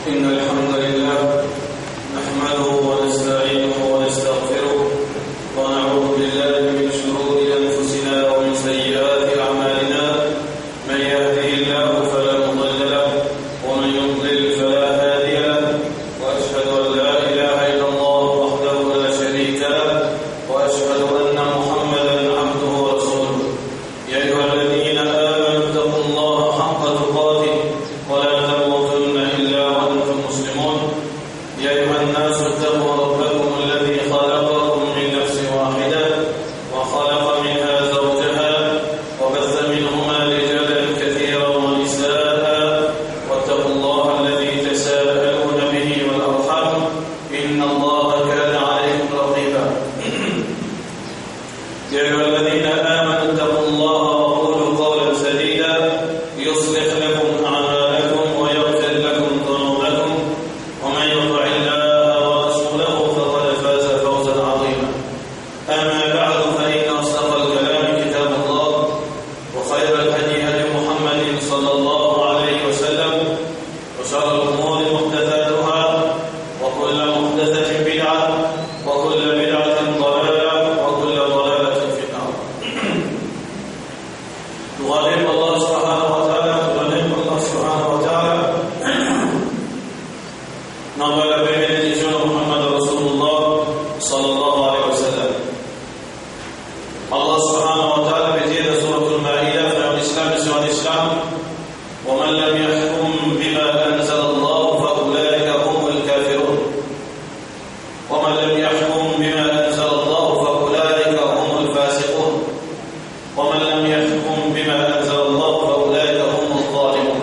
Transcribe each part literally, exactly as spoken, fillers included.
إن الحمد لله نحمده ونستعينه ونستغفره، ونعوذ بالله من شرور أنفسنا ومن سيئات أعمالنا. من يهده الله فلا مضل له، ومن يضلل فلا هادي له، وأشهد أن لا إله إلا الله وحده لا شريك له، وأشهد أن محمدا عبده ورسوله. يا أيها الذين آمنوا اتقوا الله حق تقاته ولا تموتن إلا وأنتم مسلمون. يا أيها الناس اتقوا ربكم الذي خلقكم من نفس واحدة وخلق منها زوجها وبث منهما رجالا كثيرا ونساء واتقوا الله الذي تساءلون به والأرحام إن الله كان عليكم رقيبا. يا أيها الذين آمنوا اتقوا الله وقولوا قولا سديدا يصلح لكم أعمالكم ويغفر لكم ذنوبكم ومن يطع الله ورسوله فقد فاز فوزا عظيما. أما بعد، فإن أصدق الكلام كتاب الله، وخير الهدي هدي محمد صلى الله عليه وسلم، وشر الأمور محدثاتها، وكل محدثة بدعة، وكل بدعة ضلالة، وكل ضلالة في النار. Glwa pou Allah subhanahu wa ta'ala, glwa pou Allah subhanahu wa ta'ala. Nou anvoy lape e benediksyon Muhammad Rasulullah sallallahu alayhi wa sallam. Allah subhanahu wa ta'ala pe dir dan Suratul Maida, frè an Islam e sè an Islam, ومن لم يحكم بما أنزل الله فأولئك هم الكافرون. ومن لم يحكم بما أنزل الله فأولئك هم الفاسقون. ومن لم يحكم بما أنزل الله فأولئك هم الظالمون.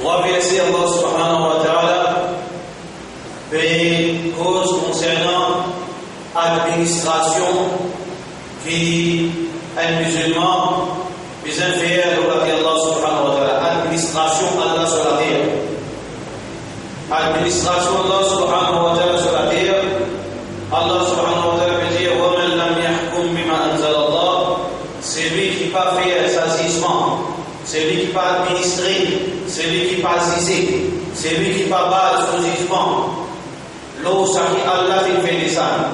Trwa verse Allah subhanahu wa ta'ala pe koz konsernan administrasion ki enn mizilman bizin fer lor later Allah subhanahu wa ta'ala, administrasion Allah sur la terre. Administrasion Allah subhanahu wa ta'ala sur la terre, Allah subhanahu wa ta'ala pe dir, ومن لم يحكم بما أنزل الله, selwi ki pa fer sa zizman, selwi ki pa administre, selwi ki pa zize, selwi ki pa baz so zizman lor sa ki Allah finn fer desann.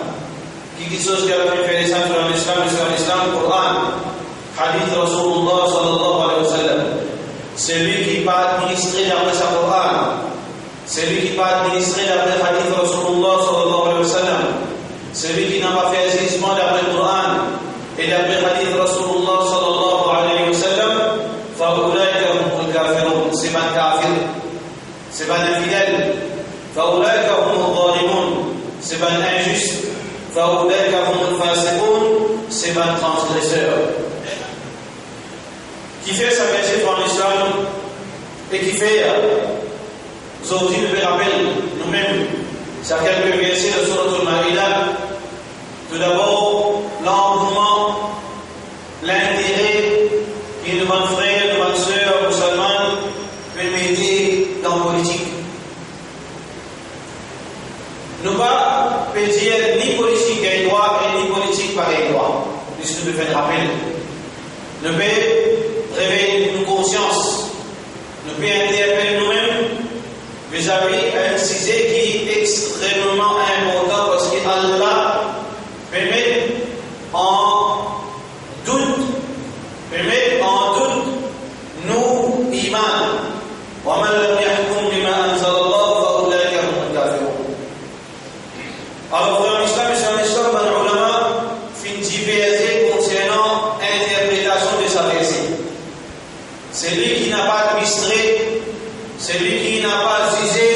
Ki kiksoz ki Allah finn fer desann, swa Lislam, swa Lislam, Koran, hadith Rasulullah sallallahu alayhi wa sallam. Selwi ki pa administre dapre sa Koran, selwi ki pa administre dapre hadith Rasulullah sallallahu alayhi wa sallam, selwi ki napa fer zizman dapre Koran e dapre hadith Rasulullah sallallahu alayhi wa sallam, فأولئك هم الكافرون, se bann kafir. Se bann infidel. فأولئك هم الظالمون, se bann inzis. فأولئك هم الفاسقون, se bann transgreser. Kifer sa verse, frè an Islam, e kifer zordi nou pe rapel noumem sa kelke verse de Suratul Maida? Toudabor, langouman, lintere ki nou bann frer, nou bann ser misilman pe mete dan politik. Nou pa pe dir ni politik gagn drwa e ni politik pa gagn drwa. Zis nou pe fer rapel. Nou pe revey nou konsians. Nou pe interpel noumem vizavi enn size ki extrememan inportan, parski Allah pe met an dout, pe met an dout nou iman. ومن لم يحكم بما أنزل الله فأولئك هم الكافرون. Alor, frer an Islam e sè an Islam, bann oulama finn diverze konsernan interpretasion de sa verse. Selwi ki napa administre, selwi ki napa zize,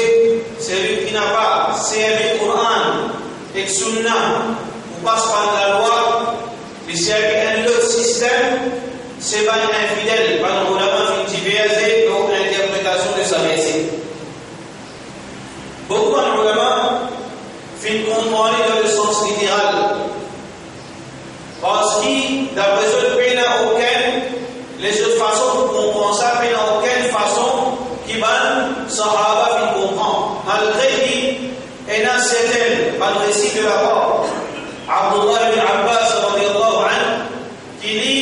selwi ki napa servi Koran ek Sunna pou pas bann lalwa, li servi enn lot sistem, se bann infidel. Bann oulama finn diverze lor interpretasion de sa verse. Boukou bann oulama finn konpran li dan le sans literal. Parski, dapre zot, pena okenn lezot fason pou konpran sa, pena okenn fason ki bann sahaba finn konpran. Malgre ki ena serten bann resi de lapar Abdullah ibn Abbas radiyallahu anhu, ki li,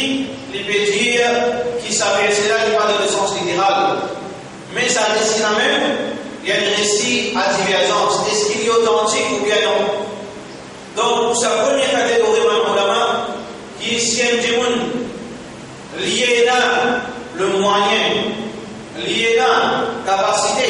li pe dir ki sa verse la, li pa dan le sans literal. Me sa resi Mem, li ena resi a diverzans, eski li otantik oubien non? Donk, pou sa premie kategori bann oulama, ki si enn dimoun li ena le mwayin, li ena kapasite,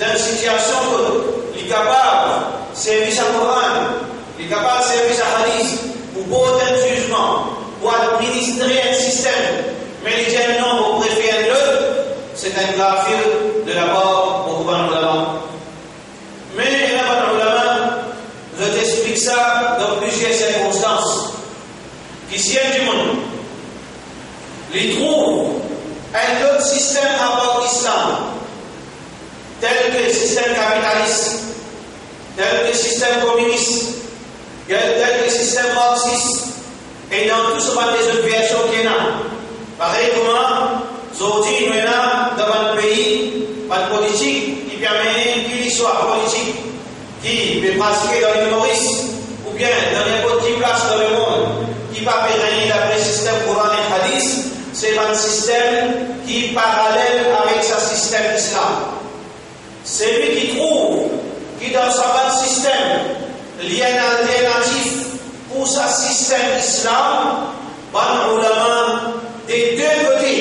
dan sitiasion kot li kapav servi sa Koran, li kapav servi sa hadis pou port enn zizman, pou administre enn sistem, me li dir non, mo prefer enn lot, se enn kafir de lapar boukou bann oulama. Me ena bann oulama, zot explik sa dan plizier sirkonstans. Ki si enn dimoun li trouv enn lot sistem apar Islam, tel ke sistem kapitalis, tel ke sistem kominis, tel, tel ke sistem marksis, e dan tou so bann lezot version ki ena. Parey kouma zordi nou ena dan bann pei, bann politik ki pe amenn ki listwar politik ki pe pratike dan Lil Moris, oubien dan ninport ki plas dan lemond, ki pa pe regne dapre sistem Koran ek Hadis, se bann sistem ki paralel avek sa sistem Islam. Selwi ki trouv ki dan sa bann sistem, li enn alternatif pou sa sistem Islam, bann oulama de de kote,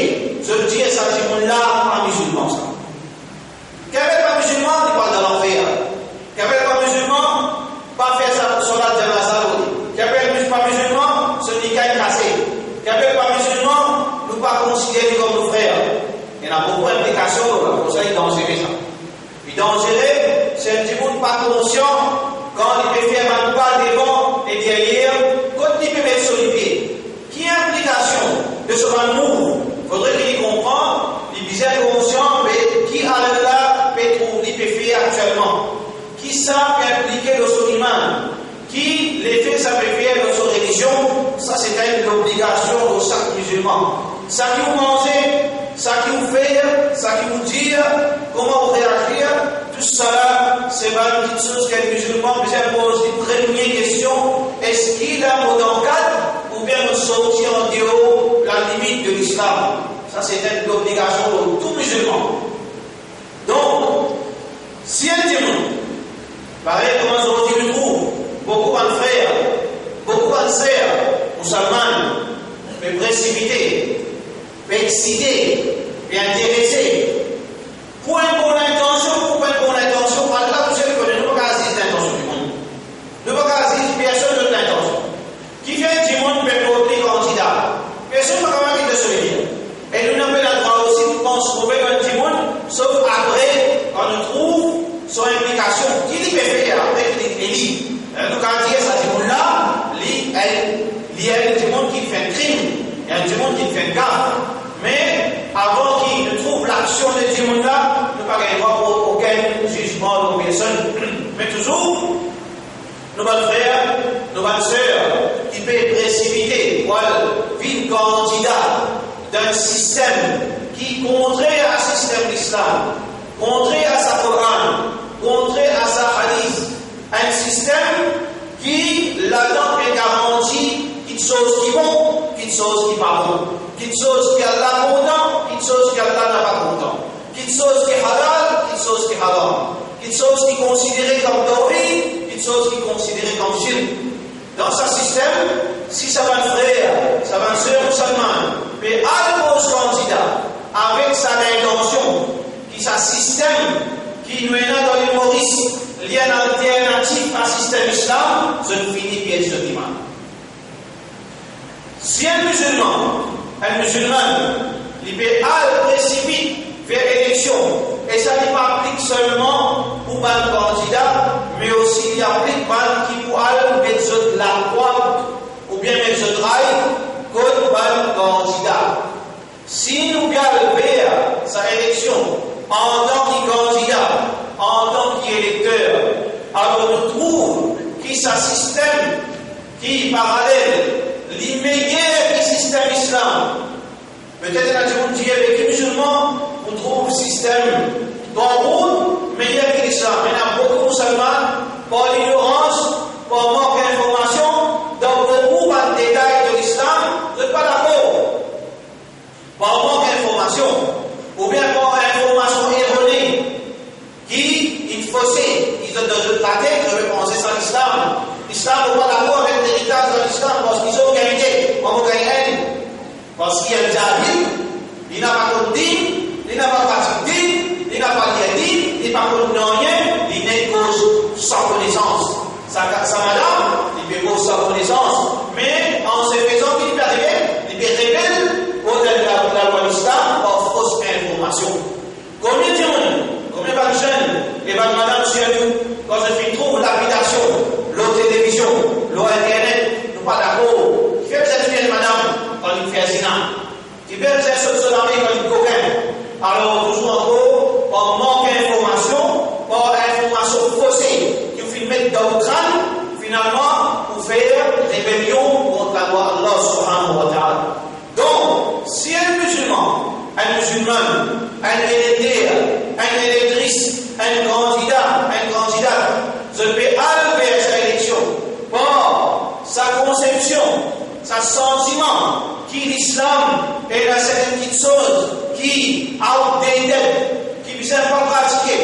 zot dir sa dimoun la pa mizilman sa. Ki apel pa mizilman, li pou al dan lanfer. Ki apel pa mizilman, pa fer sa salat janaza lor li. Ki apel pa mizilman, so nika inn kase. Ki apel pa mizilman, nou pa konsidere li kom nou frer. Ena boukou inplikasion lor la, koumsa li danzere sa. Li danzere, si enn dimoun pa konsian, kan li pe fer bann pa devan e deryer, kot li pe met so lipie. Ki inplikasion de so bann mouv? Fodre ki li konpran, li bizin konsian, me ki Allah pe trouv li pe fer aktielman. Ki sa pe inplike lor so iman? Ki lefe sa pe fer lor so relizion? Sa se enn lobligasion lor sak mizilman. Sa ki ou manze, sa ki ou fer, sa ki ou dir, kouma ou reazir, tousala, se bann kiksoz ki enn mizilman bizin poz li premie kestion, eski la mo dan kad oubien mo sorti andeor lalimit de Lislam? Sa se enn lobligasion lor tou mizilman. Donk, si enn dimoun, parey kouma zordi nou trouv boukou bann frer, boukou bann ser mousalman, pe presipite, pe eksite, pe interese, pou enn bon lintansion, pou enn bon lintansion, Allah tousel kone, nou pa kav ziz lintansion dimoun. Nou pa kav ziz personn lot lintansion. Kifer dimoun pe port li kandida? Personn pa kapav gete so lipie. E nou, nou ena drwa osi pou pans move lor enn dimoun, sof apre, kan nou trouv so inplikasion, ki li pe fer apre ki li eli. Eh, nou kav dir sa dimoun la, li enn, li enn dimoun ki fer krim, enn dimoun ki fer gaf. Me avan ki nou trouv laksion de dimoun la, nou pa gagn drwa port okenn zizman lor personn. Me touzour, nou bann frer, nou bann ser ki pe presipite pou al vinn kandida dan enn sistem ki kontrer a sistem Lislam, kontrer a sa Koran, kontrer a sa Hadis, enn sistem ki ladan pe garanti kiksoz ki bon, kiksoz ki pa bon, kiksoz ki Allah kontan, kiksoz ki Allah napa kontan, kiksoz ki halal, kiksoz ki haram, kiksoz ki konsidere kom tawhid, kiksoz ki konsidere kom shirk. Dan sa sistem, si sa bann frer, sa bann ser mousalman pe al poz kandida avek sa lintansion ki sa sistem ki nou ena dan Lil Moris, li enn alternatif a sistem Islam, zot fini perd zot iman. Si enn mizilman, enn mizilman, li pe al presipit fer eleksion, e sa li pa aplik selman pou bann kandida, me osi li aplik bann ki pou al met zot lakrwa oubien met zot ray kot bann kandida. Si nou pe al ver sa eleksion antan ki kandida, antan ki elekter, alor nou trouv ki sa sistem ki paralel, li meyer ki sistem Islam. Petet ena dimoun dir, "Me ki mizilman pou trouv sistem Twaghut meyer ki Lislam?" Ena boukou mousalman, par lignorans, par mank informasion, dan boukou bann detay de Lislam, zot pa dakor. Par mank informasion, oubien par informasion erone, Latet, zot pe panse sa lislam. Lislam, nou pa dakor avek leritaz dan lislam, parski zot gagn, mo gagn enn. Parski enn jahil, li napa konn din, li napa pratik din, li napa lir din, li pa konn nanye, li nek koz san konesans. Sa, sa madam, li pe koz san konesans, me an se fezan ki li pe arive, li pe rebel kont la, lalwa lislam par fos informasion. Konbien dimoun, konbien bann zenn e bann madam sirtou, kan zot finn trouv lapidasion lor televizion, lor internet, nou pa dakor, kifer bizin touy enn madam kan li fer zina? Kifer bizin sot so lame kan li kokin? Alor, touzour ankor, par mank informasion, par informasion fose ki ou finn met dan ou krann, finalman, ou fer rebelion kont lalwa Allah subhanahu wa ta'ala. Donk, si enn mizilman, enn mizilmann, enn elekter, enn elektris, enn kandida, enn kandidat, zot pe al ver sa eleksion par sa konsepsion, sa santiman ki lislam ena sertenn kiksoz ki outdated, ki bizin pa pratike,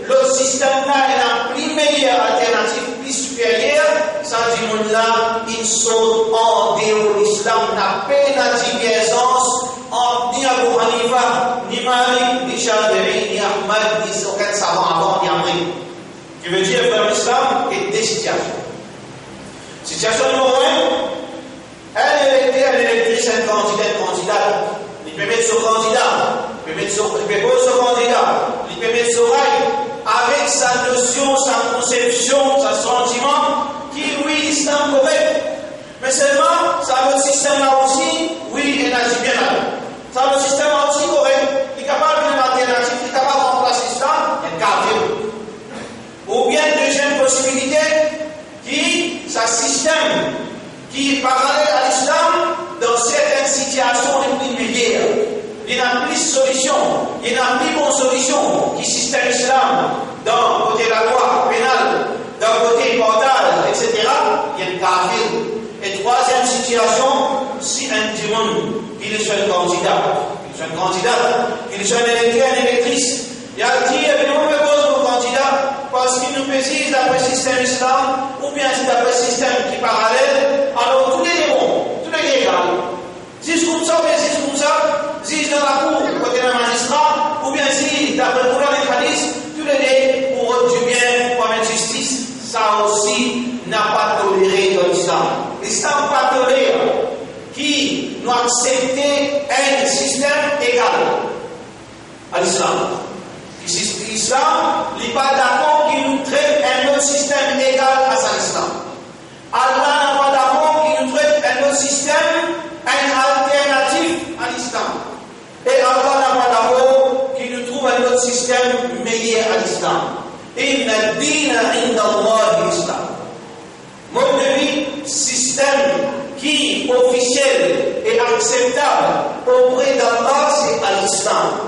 lot sistem la ena pli meyer alternativ, pli siperyer, sa dimoun la inn sort andeor lislam, napa pena diverzans ant ni Abu Hanifa, ni Malik, ni Shafi'i, ni Ahmad, ni okenn savan avan ni apre. Ki vedir, frer dan lislam, e de sitiasion. Sitiasion nimero enn, enn elekter, enn elektris, enn kandida, enn kandidat, li pe met so kandida, li pe met so, li pe koz so kandida, li pe met so ray, avek sa nosion, sa konsepsion, sa santiman ki, wi, lislam korek. Me selman, sa lot sistem la osi, wi, ena dibien ladan. Sa lot sistem la osi korek, li kapav vinn alternativ, li kapav ranplas lislam, enn kafir. Oubien deziem posibilite, ki sa sistem ki paralel a lislam, dan sertenn sitiasion, li pli meyer. Li ena plis solision, li ena pli bon solision ki sistem lislam, dan kote lalwa penal, dan kote partaz, etsetera, li enn kafir. E trwaziem sitiasion, si enn dimoun ki li so enn kandida, ki li so enn kandida, ki li so enn elekter, enn elektris, li al dir, "Ebien, mo pe koz mo kandida, parski nou pe ziz dapre sistem lislam, oubien ziz dapre sistem ki paralel, alor toulede bon, toulede egal." Ziz koumsa oubien ziz koumsa, ziz dan lakour, kot ena mazistra, oubien ziz dapre Koran ek Hadis, toulede pou rod dibien, pou amenn zistis, sa osi napa tolere dan lislam. Lislam pa tolere ki nou aksepte enn sistem egal a lislam. Ki sis-, lislam, li pa dakor ki nou tret enn lot sistem egal a sa lislam. Allah napa dakor ki nou tret enn lot sistem, enn alternativ a lislam. E Allah napa dakor ki nou trouv enn lot sistem meyer a lislam. Inna ad-dina inda Allahi l-Islam. Mod de vi, sistem ki ofisiel e akseptab opre d'Allah, se al-Islam.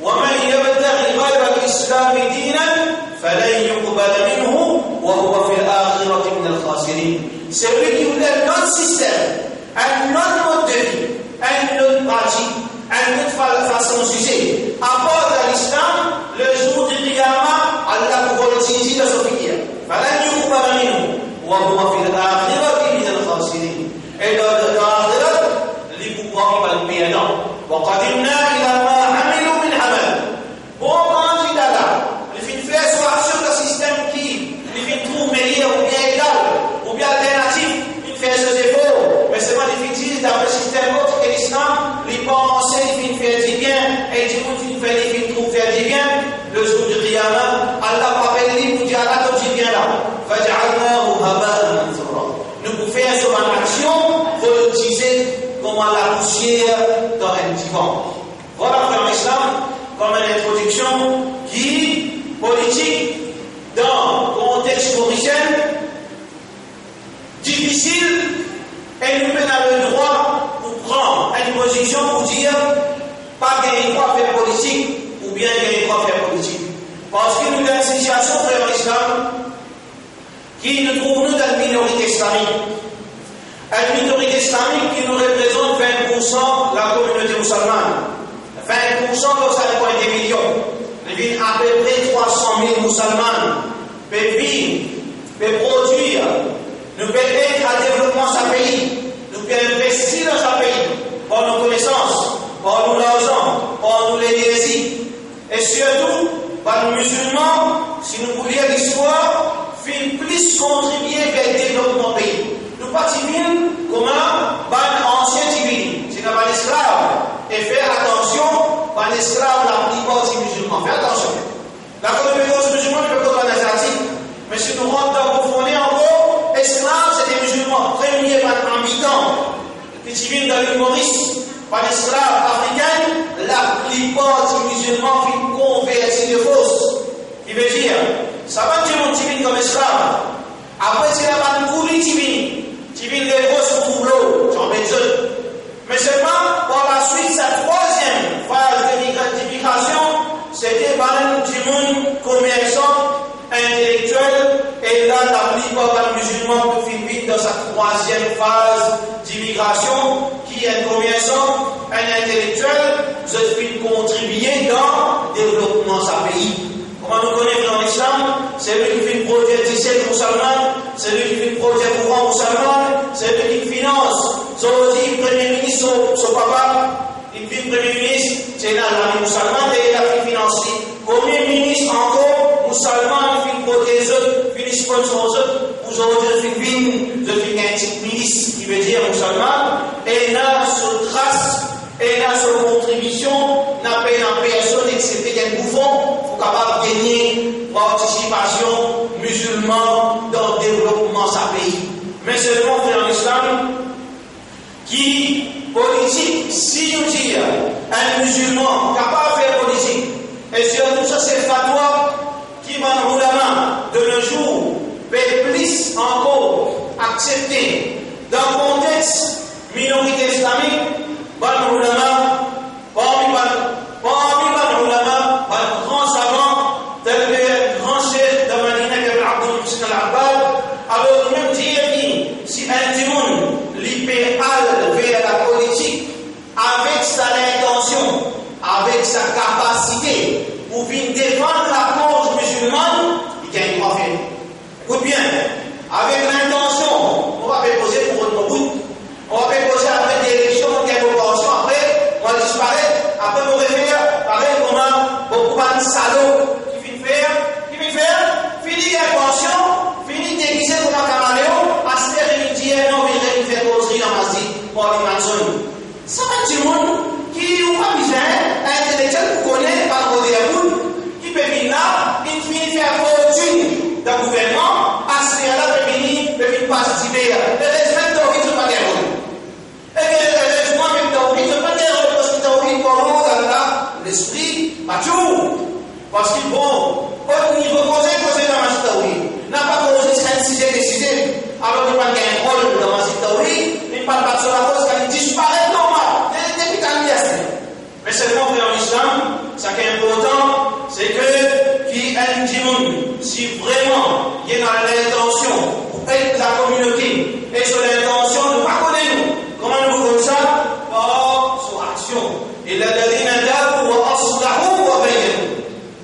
Wa man yabtaghi ghayra al-Islami dinan falan yuqbala minhu wa huwa fil akhirati minal khasirin. Selwi ki voule enn lot sistem, enn lot mod de vi, enn lot pratik, enn lot fa-, fason zize, apar de lislam, lezour de qiyama, Allah pou voltiz dan so figir. Falan yuqbala minhu wa huwa fil akhirati minal khasirin. E dan, dan laxirat, li pou parmi bann perdan. Wa qadimna ila ma amilu min amal. Bon, kandida la, li finn fer so aksion dan sistem ki li finn trouv meyer oubien egal, oubien alternativ, li finn fer so zefor, me selman li finn ziz dapre sistem lot ki lislam, li panse li finn fer dibien, e dimoun finn fer, li finn trouv fer dibien, lezour de qiyama, Allah pou apel li pou dir, "Ala to dibien la, faj'alnahu haba'an mansura." Nou pou fer so bann aksion voltize kouma lapousier dan enn divan. Vwala, frer dan lislam, kom enn introdiksion ki politik dan kontex morisien difisil, e nou pena ledrwa pou pran enn poziksion pou dir pa gagn drwa fer politik oubien gagn drwa fer politik. Parski nou dan enn sitiasion, frer dan lislam, ki nou trouv nou dan enn minorite islamik. Enn minorite islamik ki nou reprezant vin poursan lakominote mousalman. Vin poursan, donk sa vinn enn de milion. Li vinn apepre trwa san mil mousalman. pe viv, pe prodwir, nou pe ed a devlopman sa pei, nou pe investi dan sa pei, par nou konesans, par nou larzan, par nou lenerzi. E sirtou, bann mizilman, si nou pou lir listwar, finn plis kontribie ver devlopman pei. Nou pa ti vinn kouma bann ansien ti vini, ti ena bann esklav. E fer atansion, bann esklav laplipar ti mizilman. Fer atansion. Dakor, nou pe koz mizilman, nou pe koz bann Aziatik. Me si nou rant dan profonde ankor, esklav, se de mizilman. Premie bann abitan ki ti vinn dan Lil Moris, bann esklav afrikin, laplipar ti mizilman finn konverti de fors. Ki vedir, sa bann dimoun ti vinn kom esklav. Apre, ti ena bann kouli ti vini, ti vinn lekor pou boulot, ti anbet zot. Me selman, par laswit, sa trwaziem faz de migra-, dimigrasion, sete bann dimoun komersan, intelektiel, e la, laplipar bann mizilman ki finn vinn dan sa trwaziem faz dimigrasion, ki enn komersan, enn intelektiel, zot finn kontribie dan devlopman sa pei. Kouma nou kone dan lislam, selwi ki finn prodwir disel pou Salman, selwi ki finn prodwir kouran pou Salman, selwi ki finans, zordi premie minis so, so papa, li vinn premie minis, ti ena lame pou Salman, e li la finn finans li. Konbien minis ankor pou Salman finn prodwir zot, finn sponsor zot, pou zordi zot finn vinn, zot finn gagn tit minis, ki vedir pou Salman, ena so tras, ena so kontribision, napa ena personn exsepte enn Bouffon pou kapav gagne partisipasion mizilman dan devlopman sa pei. Me selman, frer an Islam, ki politik, si nou dir enn mizilman kapav fer politik, e sirtou sa se fatwa ki bann oulama de nos jours pe plis ankor aksepte dan kontex minorite islamik, bann oulama, parmi bann, parmi bann oulama, bann gran savan, tel ke gran Sheikh dan Madina ki apel Abdul Muhsin Al-Abbad, alor li mem dir ki si enn dimoun li pe al ver lapolitik avek sa lintansion, avek sa kapasite pou vinn defann lakoz mizilman, li gagn drwa fer. Ekout bien, avek lintansion, mo pa pe koze pou rod mo bout, mo pa pe koze apre de eleksion, mo gagn mo pansion, apre mo al disparet, apre mo refer parey kouma boukou bann salo ki finn fer, ki finn fer, fini gagn pansion, fini degize kouma kamaleon, aster li dir non, vinn fer pozi dan masjid, mo al vinn manzonn. Sa bann dimoun ki ou pa bizin intelektiel pou kone bann rode bout, ki pe vinn la, inn fini fer fortin dan gouvernman, aster la pe vini, pe vinn pas diber. Erezman tawhid zot pa gagn rod. E erezman mem tawhid zot pa gagn rod, parski tawhid, parlo d'Allah, lespri, pa tou. Parski bon, kot nivo koze, koze dan masjid tawhid. Napa koze sa enn size de size. Alor li pa gagn rol dan masjid tawhid, li pa bat so lakoz, kan li disparet normal. De, depi kan li aste. Me selman, frer an Islam, sa ki inportan, se ke ki enn dimoun, si vreman li ena lintansion pou ed lakominote, e so lintansion nou pa kone nou, kouma nou pou konn sa? Par so aksion. Illa alladhina tabu wa aslahu wa bayyanu.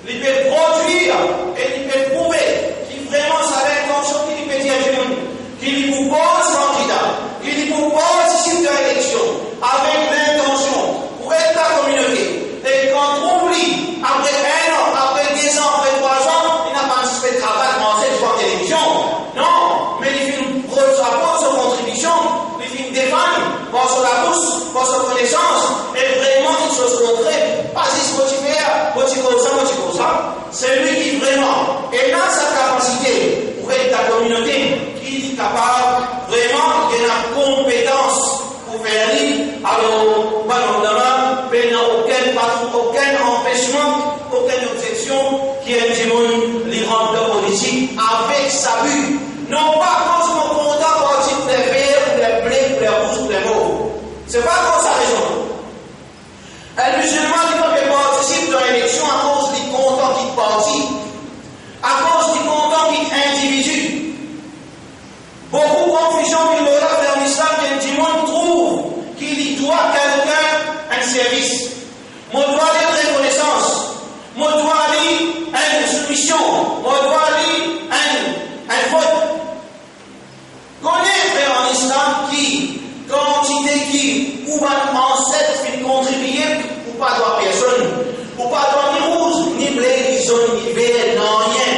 Li pe prodwir e li pe prouve ki vreman sa lintansion ki li pe dir dimoun, ki li pou poz kandida, ki li pou partisip dan eleksion avek lintansion pou ed lakominote, e kan trouv li, apre enn an, apre de zan, apre trwa zan, li napa zis pe travay, manze, zwe televizion. Non, me li finn port, aport so kontribision, li finn defann par so labous, par so konesans, e vreman kiksoz konkre. Pa zis mo ti fer, mo ti koz sa, mo ti koz sa. Selwi ki vreman ena sa kapasite pou ed lakominote, ki li kapav vreman, li ena konpetans pou fer li, alor bann oulama pena okenn, pa trouv okenn anpesman, okenn obzeksion ki enn dimoun li rant dan politik avek sa bi. Non pa akoz mo kontan parti kouler ver, kouler ble, kouler rouz, kouler mov. Se pa akoz sa rezon. Enn mizilman li pa pe partisip dan eleksion akoz li kontan kit parti, akoz li kontan kit individi. Boukou konfizion ki lor la, frer an Islam, ki enn dimoun trouv ki li dwa kelkenn enn servis. Mo dwa li enn rekonesans. Mo dwa li enn soumision. Mo dwa li zot diber, nanye,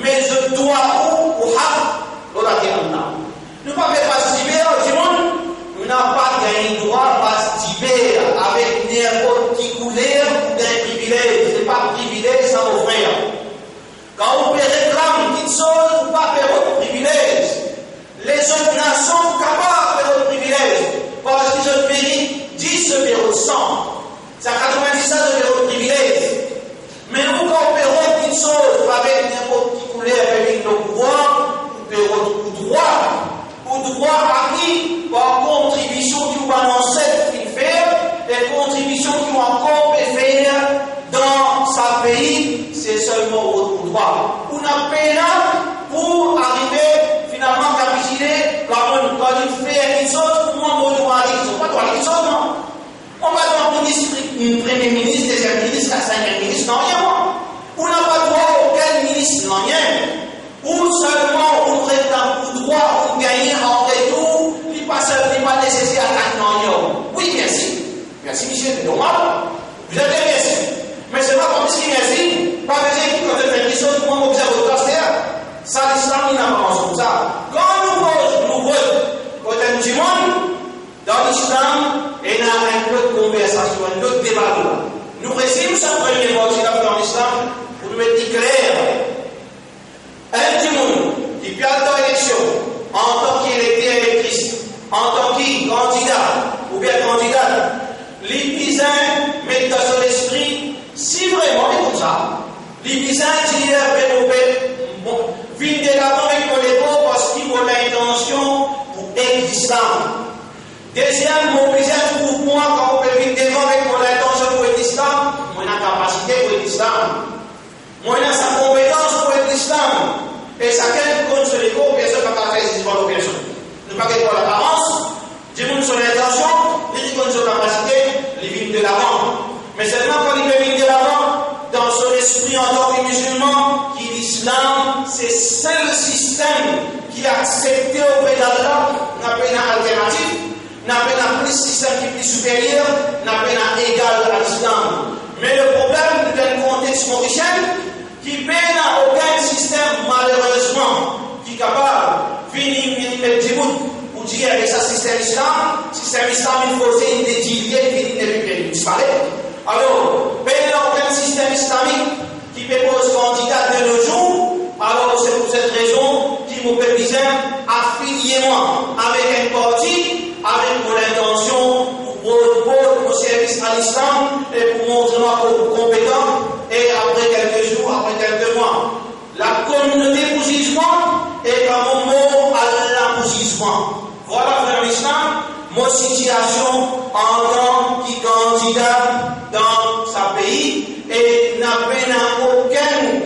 me zot drwa ou, ou hak lor later la. Nou pa pe pas diber ar dimoun, nou napa gagn drwa pas diber avek ninport ki kouler pou gagn privilez. Se pa privilez sa, mo frer. Kan ou pe reklam kiksoz, ou pa pe rod privilez. Lezot nasion kapav pe rod privilez, parski zot merit dis, zot pe rod san. Sa katrovin-dis la, zot pe rod privilez. Me ou, kan ou pe rod kiksoz, ou pa met ninport ki kouler pe vinn lor pouvwar, ou pe rod ou drwa. Ou drwa a ki? Par kontribision ki ou bann anset finn fer, e kontribision ki ou ankor pe fer dan sa pei, se selman ou rod ou drwa. Ou ena pena pou arive finalman kapitile, kan ou, kan li fer kiksoz, pou mwa, mo drwa li, mo pa drwa li kiksoz, non. Mo pa drwa minis, premie minis, deziem minis, katriem minis, nanye, mwa. Ou napa drwa okenn minis, nanye. Ou selman, ou reklam ou drwa, ou gagne an retour, li pa sel, li pa neseser atak nanye. Wi, mersi. Mersi, misie, se normal. Bizin dir mersi. Me selman, kan ou dir mersi, pa bizin ki kan ou fer kiksoz, mwa, mo bizin rod kaster. Sa, Lislam, li napa manzonn sa. Kan nou koz, nou rod kot enn dimoun, dan Lislam, ena enn lot konversasion, enn lot deba la. Nou rezim sa premie parti la dan Lislam, pou nou met li kler. Enn dimoun ki pe al dan eleksion, antan ki elekter, elektris, antan ki kandida oubien kandidat, li bizin met dan so lespri, si vreman li koumsa, li bizin dir, be mo pe, bon, vinn delavan avek mo lekor, parski mo lintansion pou ed Lislam. Deziem, mo bizin trouv mwa, kan mo pe vinn devan avek mo lintansion pou ed Lislam, mo ena kapasite pou ed Lislam. Mo ena sa konpetans pou ed Lislam. E sakenn konn so lekor, personn pa kapav fer zizman lor personn. Nou pa gete lor laparans, dimoun so lintansion, li ki konn so kapasite, li vinn delavan. Me selman kan li pe vinn delavan, dan so lespri antan ki mizilman, ki Lislam se sel sistem ki aksepte opre d'Allah, napa ena alternatif, napa ena plis sistem ki pli siperyer, napa ena egal a Lislam. Me le problem, nou dan enn kontex morisien, ki pena okenn sistem, malerezman, ki kapav vini, vini met dibout pou dir, e sa sistem Lislam, sistem Lislam, li forse, li dezirye, li vini, li disparet. Alor, pena okenn sistem islamik ki pe poz kandida de nos jours, alor se pou set rezon ki mo pe bizin afilie mwa avek enn parti, avek mo lintansion pou port, port mo servis a Lislam e pou montre mwa ki mo konpetan, e apre kelke zour, apre kelke mwa, lakominote pou ziz mwa, e kan mo mor, Allah pou ziz mwa. Vwala, frer Islam, mo sitiasion antan ki kandida dan sa pei, e napa ena okenn,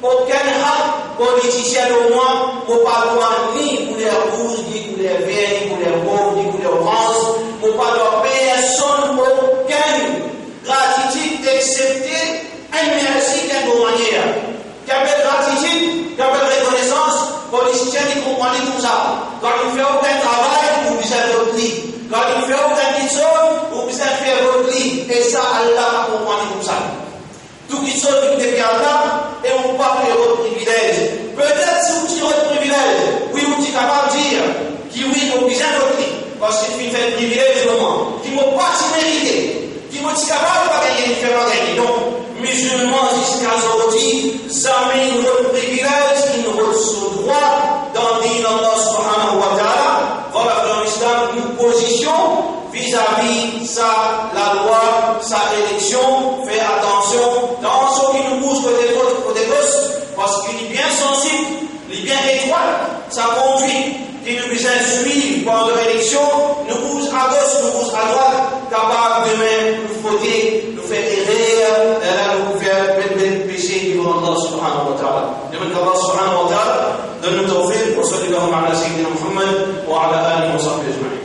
okenn hak politisien lor mwa, mo pa drwa ni kouler rouz, ni kouler ver, ni kouler mov, ni kouler oranz, mo pa drwa personn okenn gratitid, eksepte enn mersi ki enn bon manier. Ki apel gratitid, ki apel rekonesans, politisien li konpran li koumsa. Kan li fer okenn travay, ou bizin vot li. Kan li fer okenn kiksoz, ou bizin fer vot li. E sa, Allah pa konpran li koumsa. Tou kiksoz vinn depi Allah, e ou pa pe rod privilez. Petet si ou ti rod privilez, wi, ou ti kapav dir ki wi, mo bizin vot li, parski li finn fer privilez lor mwa, ki mo pa ti merite. Ki mo ti kapav pa gagne, li fer pa gagne. Donk, mizilman ziska zordi, zame inn rod privilez, inn rod so drwa dan din Allah subhanahu wa ta'ala. Vwala, dan Lislam, nou pozision vizavi sa lalwa, sa eleksion, fer atansion, dan so ki nou bouz kote drwat, kote gos, parski li bien sansib, li bien etwat, sa kondwit ki nou bizin swiv pandan eleksion, nou bouz agos, nou bouz adrwat, kapav demin nou fote, nou fer erer, e la nou pou fer bann, bann pese devan Allah subhanahu wa ta'ala. Demann Allah subhanahu wa ta'ala donn nou tawfiq. Wa sallallahu ala sayyidina Muhammad wa ala alihi wa sahbihi ajma'in.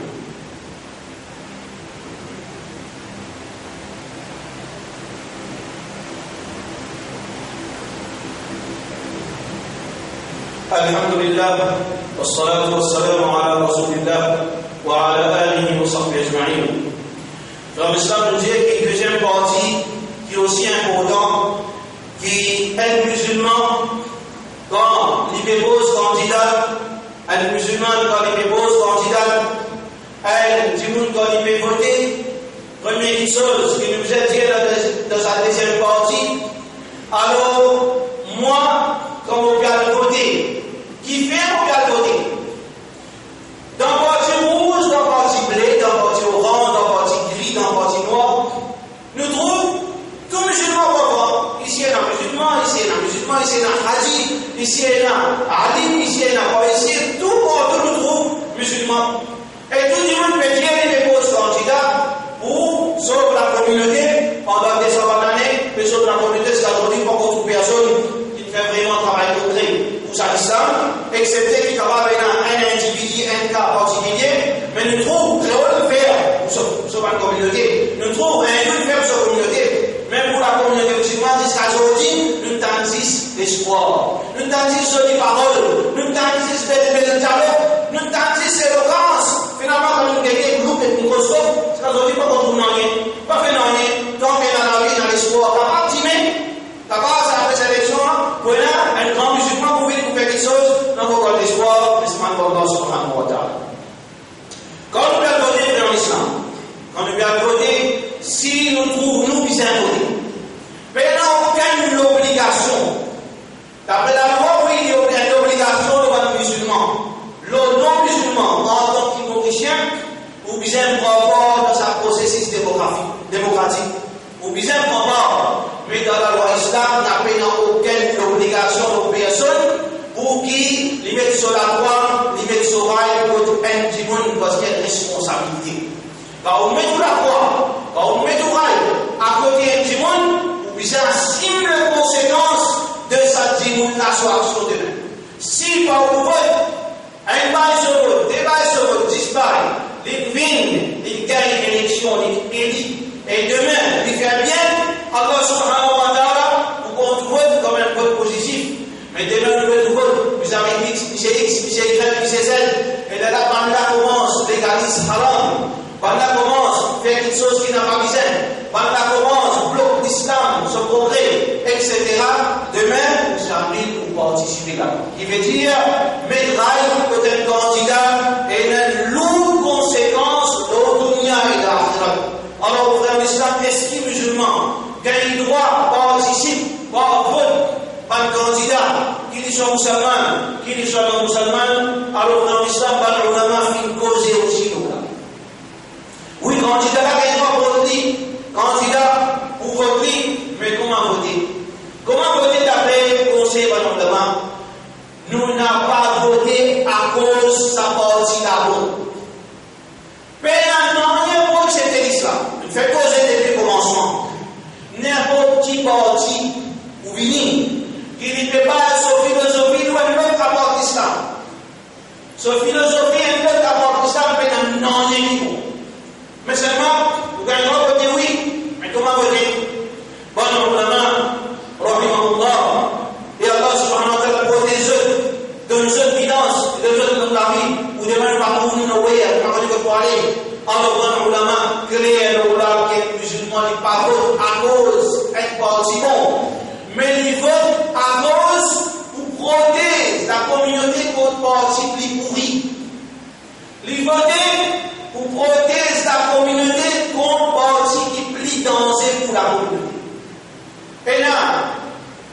Alhamdulillah, wassalatu wassalamu ala Rasoulillah wa ala alihi wa sahbihi ajma'in. Frer Islam, nou dir ki deziem parti ki osi inportan, Ki enn mizilman, kan li pe poz kandida, enn mizilman, kan li pe poz kandida, enn dimoun, kan li pe vote, premie kiksoz ki nou bizin dir dan, dan sa deziem parti, alor, mwa, kan mo pe al vote, kifer mo pe al vote? Dan parti rouz, dan parti ble, dan parti oranz, dan parti gri, dan parti nwar, nou trouv tou mizilman kontan. Isi ena mizilman, isi ena mizilman, isi ena Haji, isi ena Alim, isi ena pa isi, tou partou nou trouv mizilman. E tou dimoun pe dir li pe poz kandida pou sov lakominote, pandan de san bann lane, pe sov lakominote, ziska zordi, pankor trouv personn ki fer vreman travay konkre pou sa lislam, exepte ki kapav ena enn individi, enn ka partikilie, me nou trouv kreol fer pou sov, sov bann kominote, nou trouv indou fer pou sov kominote, me pou lakominote mizilman, ziska zordi, nou tann zis lespwar. Nou tann zis zoli parol, nou tann zis bel, bel dialog, nou tann zis elokans. Finalman, kan nou gete loup ek mikroskop, ziska zordi, pankor trouv nanye, pa fer nanye. Tank ena lavi, ena lespwar, kapav dime, kapav sa apre seleksion la, pou ena enn gran mizilman pou vinn pou fer kiksoz, nou ankor gard lespwar, me selman par Allah subhanahu wa ta'ala. Kan nou pe al vote, frer an Islam, kan nou pe al vote, si nou trouv nou bizin vote, pena okenn lobligasion. Dapre lalwa, wi, li okenn lobligasion lor bann mizilman. Lor non-mizilman, antan ki Morisien, ou bizin pran par dan sa prosesis demografi-, demokratik. Ou bizin pran par, me dan lalwa islam, napa pena okenn lobligasion lor personn pou ki li met so lakrwa, li met so ray kot enn dimoun, parski enn responsabilite. Kan ou met ou lakrwa, kan ou met ou ray akote enn dimoun, ou bizin asim le konsekans de sa dimoun la so aksion demin. Si par ou vot, enn bay so vot, de bay so vot, dis bay, li vinn, li gagn eleksion, li eli, e demin, li fer bien, Allah subhanahu wa ta'ala pou kont ou vot kom enn vot pozitif. Me demin nou trouv vot, misie X, misie X, misie Y, misie Z, e lerla bann la koumans legaliz haram. Bann la koumans fer kiksoz ki napa bizin. Bann la koumans blok lislam, so progre, et cetera. Demin, ou zame pou partisipe ladan. Ki vedir, met ray kot enn kandida, ena lour konsekans lor dunia e laxirat. Alor, frer an Islam, eski mizilman gagn drwa partisip par vot bann kandida, ki li swa mizilman, ki li swa non-mizilman? Alor, frer an Islam, bann oulama finn koze osi lor la. Wi, kandida la gagn drwa vot li, kandida pou vot li, me kouma vote? Kouma vote dapre konsey bann oulama? Nou napa vote akoz sa parti la bon. Pena nanye pou aksepte lislam. Nou fer koze depi komansman. Ninport ki parti ou vini, ki li pe baz so filozofi lor enn lot apar ki lislam. So filozofi enn lot apar ki lislam, pena nanye ki bon. Me selman, ou gagn drwa vote wi, me kouma vote? Bann oulama, rahimahumullah, e Allah subhanahu wa ta'ala protez zot, donn zot gidans, donn zot long lavi, pou demin pa pou nou nowhere, pa kone kot pou ale. Alor, bann oulama kler lor la ki mizilman li pa vot akoz enn parti bon, me li vot akoz pou protez lakominote kont parti pli pouri. Li vote pou protez lakominote kont parti ki pli danze pou lakominote. Ena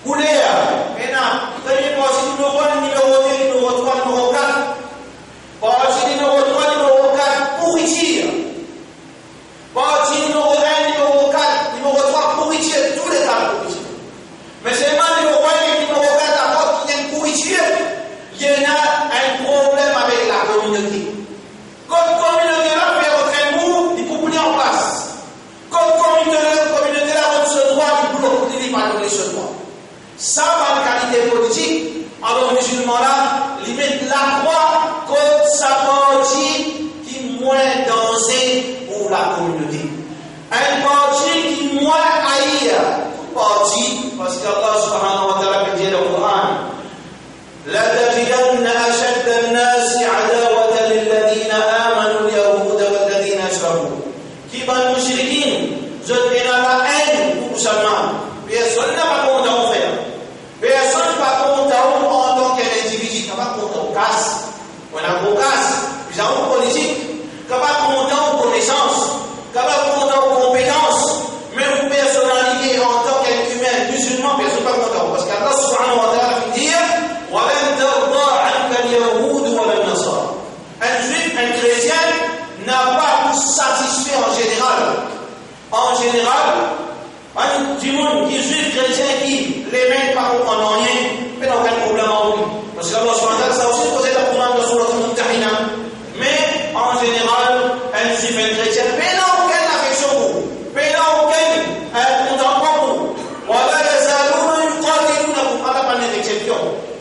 kouler, ena premie parti, nimero enn, nimero de, nimero trwa, nimero kat. Parti nimero trwa, nimero kat, pouritir. Parti nimero enn, nimero kat, nimero trwa, pouritir, touleka pouritir. Me selman nimero enn ek nimero kat, apar ki enn pouritir, li ena enn problem avek lakominote. Kot kominote la fer rant enn mour, li koup li anplas. Kot kominote, kominote la rod so drwa, li blok li, li pa donn li so drwa. Sa bann kalite politik, alor mizilman la, li met la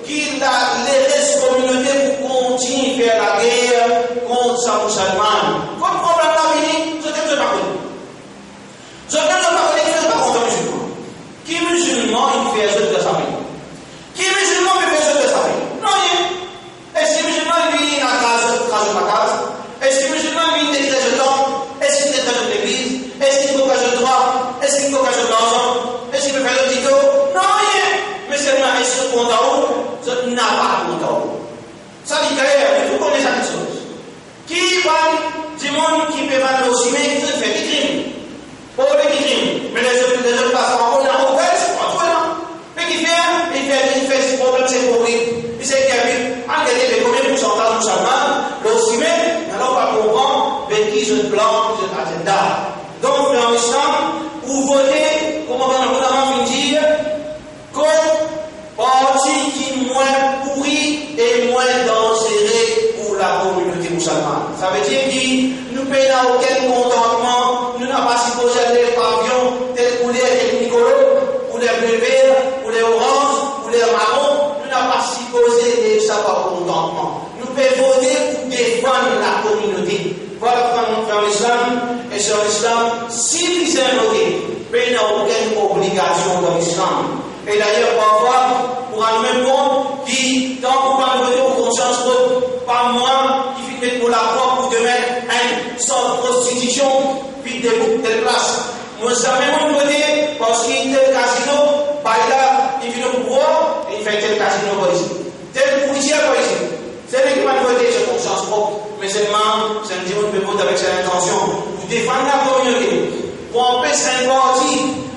ki la, leres kominote pou kontign fer lager kont sa mousalman. Kot problem la vini, zot mem zot pa kone. Zot mem zot pa kone ki zot pa kontan mizilman. Ki mizilman inn fer zot dan sa pei? Ki mizilman pe fer zot dan sa pei? Nanye. Eski mizilman inn vinn atras zot, atras zot lakaz? Eski mizilman inn vinn detrir zot tanp? Eski inn detrir zot legliz? Eski inn kokas zot drwa? Eski inn kokas zot larzan? Eski inn fer zot dito? Nanye. Me selman, eski zot kontan ou? Zot napa kontan ou. Sa li kler, nou tou kone sa kiksoz. Ki bann dimoun ki pe vann lor sime, ki zot fer? Ki krim? Port-pwe ki krim? Me lezot, lezot plas ankor, ena okenn, se pa tou ena. Me kifer? Li fer, li fer si problem, se korik. Li se kebir. Al gete be konbien poursantaz mousalman lor sime, alor ou pa konpran be ki zot plan, ki zot azenda. Donk, dan Islam, ou vote, kouma bann oulama finn dir, kot parti ki mwin pouri e mwin danzere pou lakominote mousalman. Savedir ki nou pena okenn kontantman, nou napa sipoze al lev pavion tel kouler, tel trikolo, kouler ble ver, kouler oranz, kouler maron, nou napa sipoze lev sa par kontantman. Nou pe vote pou defann lakominote. Vwala, frer, frer Islam e ser Islam, sifi zot vote, pena okenn obligasion dan Islam. E dayer, parfwa, pou rann mem kont ki, tank ou pa'nn vote ou konsians prop, pa mwa ki finn met mo lakrwa pou demin enn sant prostitusion vinn debout tel plas. Mo zame mo'nn vote parski tel kazino, bay la, inn vinn o pouvwar, inn fer tel kazino par isi. Tel polisye par isi. Seki pa'nn vote, se konsians prop. Me selman, si enn dimoun pe vot avek sa lintansion pou defann lakominote, pou anpes enn parti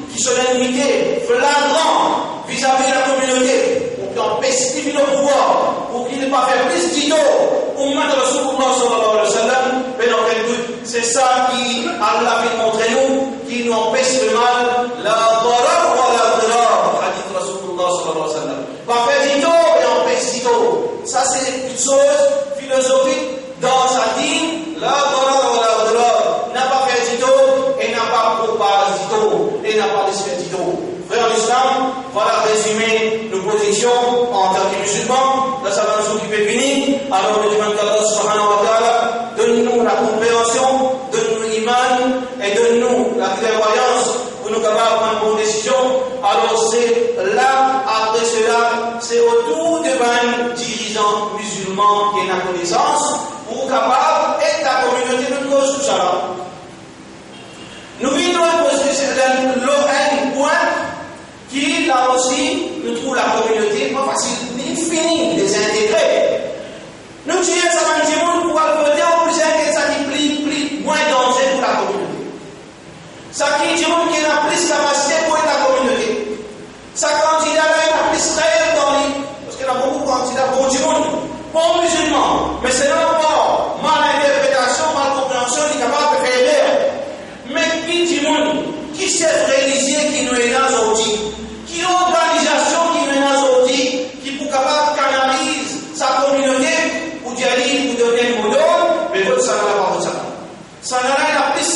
ki so lennmite flagran vizavi lakominote, pou ki anpes li vinn o pouvwar, pou ki li pa fer plis ditor oumat Rasoulillah sallallahu alayhi wa sallam, be okenn dout, se sa ki Allah finn montre nou, ki nou anpes lemal, la darar wa la dirar, hadis Rasoulillah sallallahu alayhi wa sallam. Pa fer ditor e anpes ditor. Sa se kiksoz filozofik dan sa din, la darar wa la dirar. Napa fer ditor e napa propaz ditor, e napa les fer ditor. Frer Islam, vwala rezime nou pozision antan ki mizilman dan sa bann zour ki pe vini. Alor, nou demann ki Allah subhanahu wa ta'ala donn nou lakonpreansion, donn nou iman e donn nou laklervwayans pou nou kapav pran bon desizion. Alor, se la, apre sela, se otour de bann dirizan mizilman ki ena konesans pou kapav ed lakominote. Nou koz tousala. Nou vinn lor enn pozision, lor enn pwin ki la osi nou trouv lakominote pa fasil, li fini dezintegre. Nou dir sa bann dimoun pou al vote, ou bizin get sa ki pli, pli, mwin danze pou lakominote. Sa ki dimoun ki ena plis kapasite pou ed lakominote. Sa kandida la ena plis rev dan li, parski ena boukou kandida, boukou dimoun, bon mizilman, me selon par mal interpretasion, mal konpreansion, li kapav fer erer. Me ki dimoun, ki sef relizie ki nou ena zordi, ki organizasion ki nou ena zordi, ki pou kapav kanaliz sa kominote pou dir li, pou donn enn model, me vot sa la, pa vot sa la. Sannla ena plis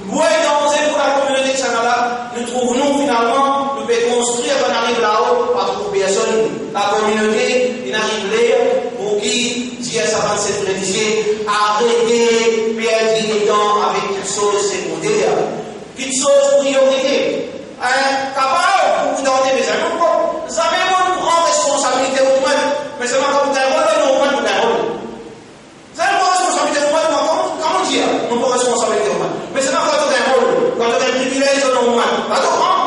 mwin danze pou lakominote ki sannla. Nou trouv nou, finalman, nou pe konstrir, kan nou ariv lao, pa trouv personn. Lakominote, inn ariv ler pou ki dir sa bann sef relizie, arete perdi letan avek kiksoz sekonder, kiksoz priorite. Enn, kapav pou tante, mezanmi, nou pran, zame mo'nn pran responsabilite otomatik, me selman kan pou gagn rol, non, mo'nn pou gagn rol. Sa, nou pran responsabilite nou mem, kouma, kouma dir, nou pran responsabilite nou mem. Me selman kan to gagn rol, kan to gagn privilez, nou mem, pa to pran.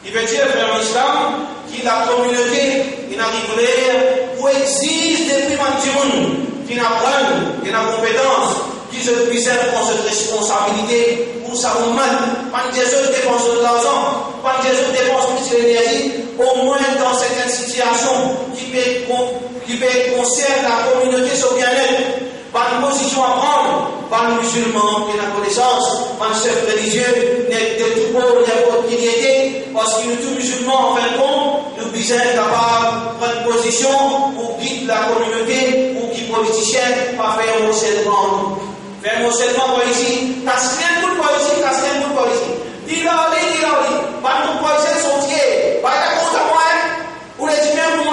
Ki ve dir, frer Islam, ki lakominote, inn ariv ler pou exiz depi bann dimoun ki inn aprann, ki ena konpetans, ki zot bizin pran zot responsabilite pou sa oumma. Pa'nn dir zot depans zot larzan, pa'nn dir zot depans plis lenerzi, omwin dan sertin sitiasion ki pe kon-, ki pe konsern lakominote so bienet. Bann pozision a pran, bann mizilman ki ena konesans, bann sef relizie, nek de tou bor, ninport ki li ete, parski nou tou mizilman, anfin de kont, nou bizin kapav pran pozision pou gid lakominote, pou ki politisien pa fer morselman nou. Fer morselman par isi, kas enn bout par isi, kas enn bout par isi. Dir li ale, dir li ale. Bann bout par isi, sorti, eh, pa kontan mwa, hein? Ou le dimoun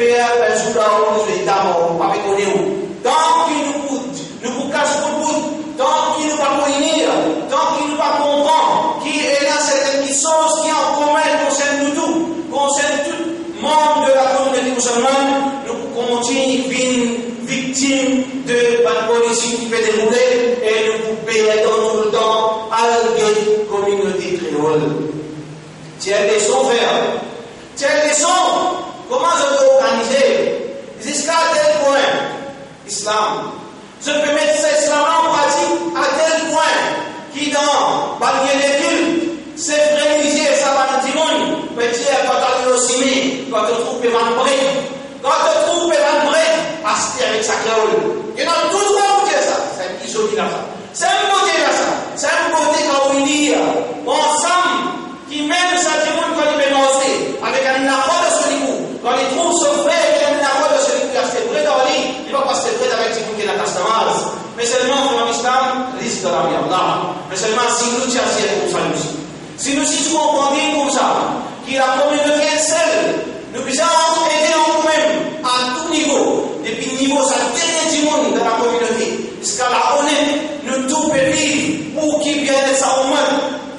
Per, enn zour la ou, nou zwe ta mor, nou pa pe kone ou. Tanki nou pou, nou pou kas bout bout, tanki nou pa pou ini, tanki nou pa konpran ki ena sertenn kiksoz ki an komin konsern nou tou, konsern tou manm de lakominote mizilman, nou pou kontign vinn viktim de bann politik ki pe deroule e nou pou perdan toultan al get kominote kreol. Ti enn leson, frer. Ti enn leson, kouma zot organize ziska tel pwin islam. Zot pe met sa islam la an pratik a tel pwin ki dan bann lie de kilt, sef relizie, sa bann dimoun pe dir, kan to al lor sime, kan to trouv pe vann bred, kan to trouv pe vann bred, aste avek sa kreol. Ena tou drwa pou dir sa, sa enn izoki la sa. Sa enn bote la sa, sa enn bote kan ou ini ansam, ki mem sa dimoun kan li pe marse avek enn lafwa dan so likou, kan li trouv so frer ki ena enn lafwa dan so likou, li aste bred ar li, li pa pou aste bred avek dimoun ki ena kas damaz. Me selman, frer dan lislam, risk dan lame Allah. Me selman, si nou ti asir koumsa nou osi, si nou ti konpran bien koumsa, ki lakominote enn sel, nou bizin ede nou mem a tou nivo, depi nivo sa dernie dimoun dan lakominote, ziska laonet, nou tou pe viv pou ki bienet sa oumma,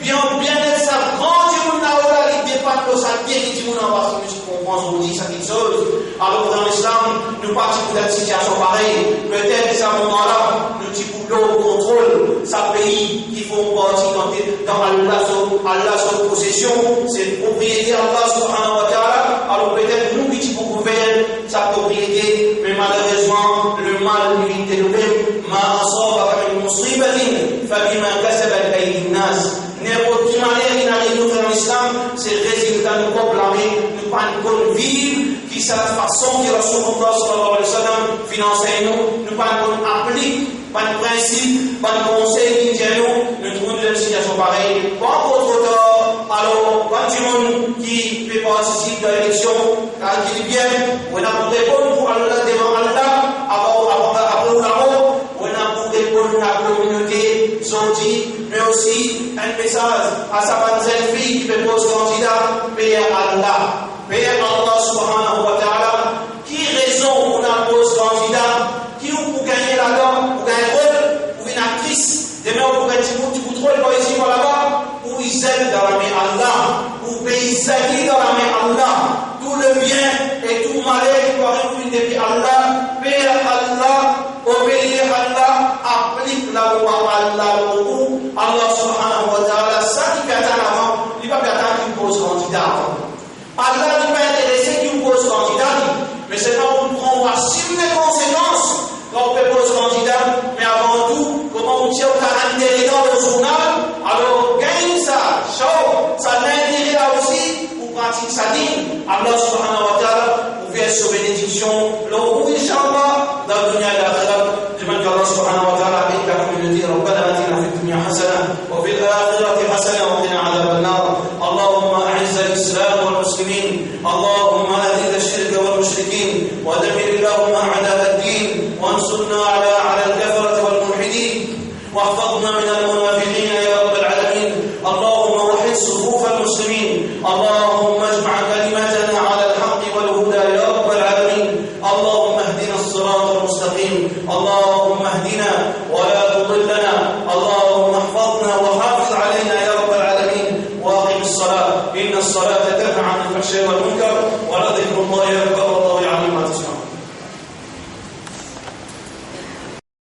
bien, bienet sa gran dimoun lao la, li depann lor sa dernie dimoun anba. Si nou ti konpran zordi sa kiksoz, alor dan lislam, nou pa ti pou dan sitiasion parey. Petet sa moman la, nou ti pou lor kontrol sa pei ki form parti dan, dan Allah so, Allah so posesion, se propriete Allah subhanahu wa ta'ala, alor petet nou ki ti pou gouvern sa propriete, me malerezman, lemal li vinn delope. Ma asabaka min musibatin fabima kasabat aydin nas. Ninport ki maler ki ariv nou, frer dan lislam, se rezilta nou prop lame. Nou pa'nn konn viv ki sa fason ki Rasoulullah sallallahu alayhi wa sallam finn ansegn nou, nou pa'nn konn aplik bann prinsip, bann konsey ki dir nou, nou trouv nou dan enn sitiasion parey. Pa ankor tro tar, alor, bann dimoun ki pe partisip dan eleksion, kalkil bien, ou ena pou reponn pou Allah devan Allah, apre, apre, apre ou lamor, ou ena pou reponn lakominote zordi, me osi enn mesaz a sa bann zenn fi ki pe poz kandida, per Allah. Per Allah subhanahu wa ta'ala, ki rezon ou al poz kandida, ki ou pou gagne ladan? Ou gagn rol, ou vinn aktris, demin ou pou gagn ti bout, ti bout rol par isi, par laba, ou izet dan lame Allah, ou pe izet li dan lame Allah. Tou lebien e tou maler ki pou ariv ou vinn depi Allah, per Allah, obeir Allah, aplik lalwa Allah lor ou. Allah subhanahu wa ta'ala, sa ki pe atann avan, li pa pe atann ki ou poz kandida avan. Allah li pa interese ki ou poz kandida li, me selman pou pran ou asim le konsekans kan ou pe poz kandida, me avan tou, kouma ou tir ou karann dere dan lor zournal, alor gagn sa show, sa lintere la osi, ou pratik sa din, Allah subhanahu wa ta'ala pou vers so benediksion lor ou, inshallah, dan dunya e laxirat. Demann ki Allah subhanahu wa ta'ala beni lakominote. ربنا آتنا في الدنيا حسنة وفي الآخرة حسنة وقنا عذاب النار. اللهم أعز الإسلام والمسلمين. اللهم أذل الشرك والمشركين. ودمر اللهم أعداء الدين. وانصرنا على، على الكفرة والملحدين. واحفظنا من المنافقين يا رب العالمين. اللهم وحد صفوف المسلمين. اللهم اجمع كلمتنا على الحق والهدى يا رب العالمين. اللهم اهدنا الصراط المستقيم. اللهم اهدنا ولا تضلنا. اللهم احفظنا وحافظ علينا يا رب العالمين. وأقم الصلاة، إن الصلاة تنهى عن الفحشاء والمنكر، ولذكر الله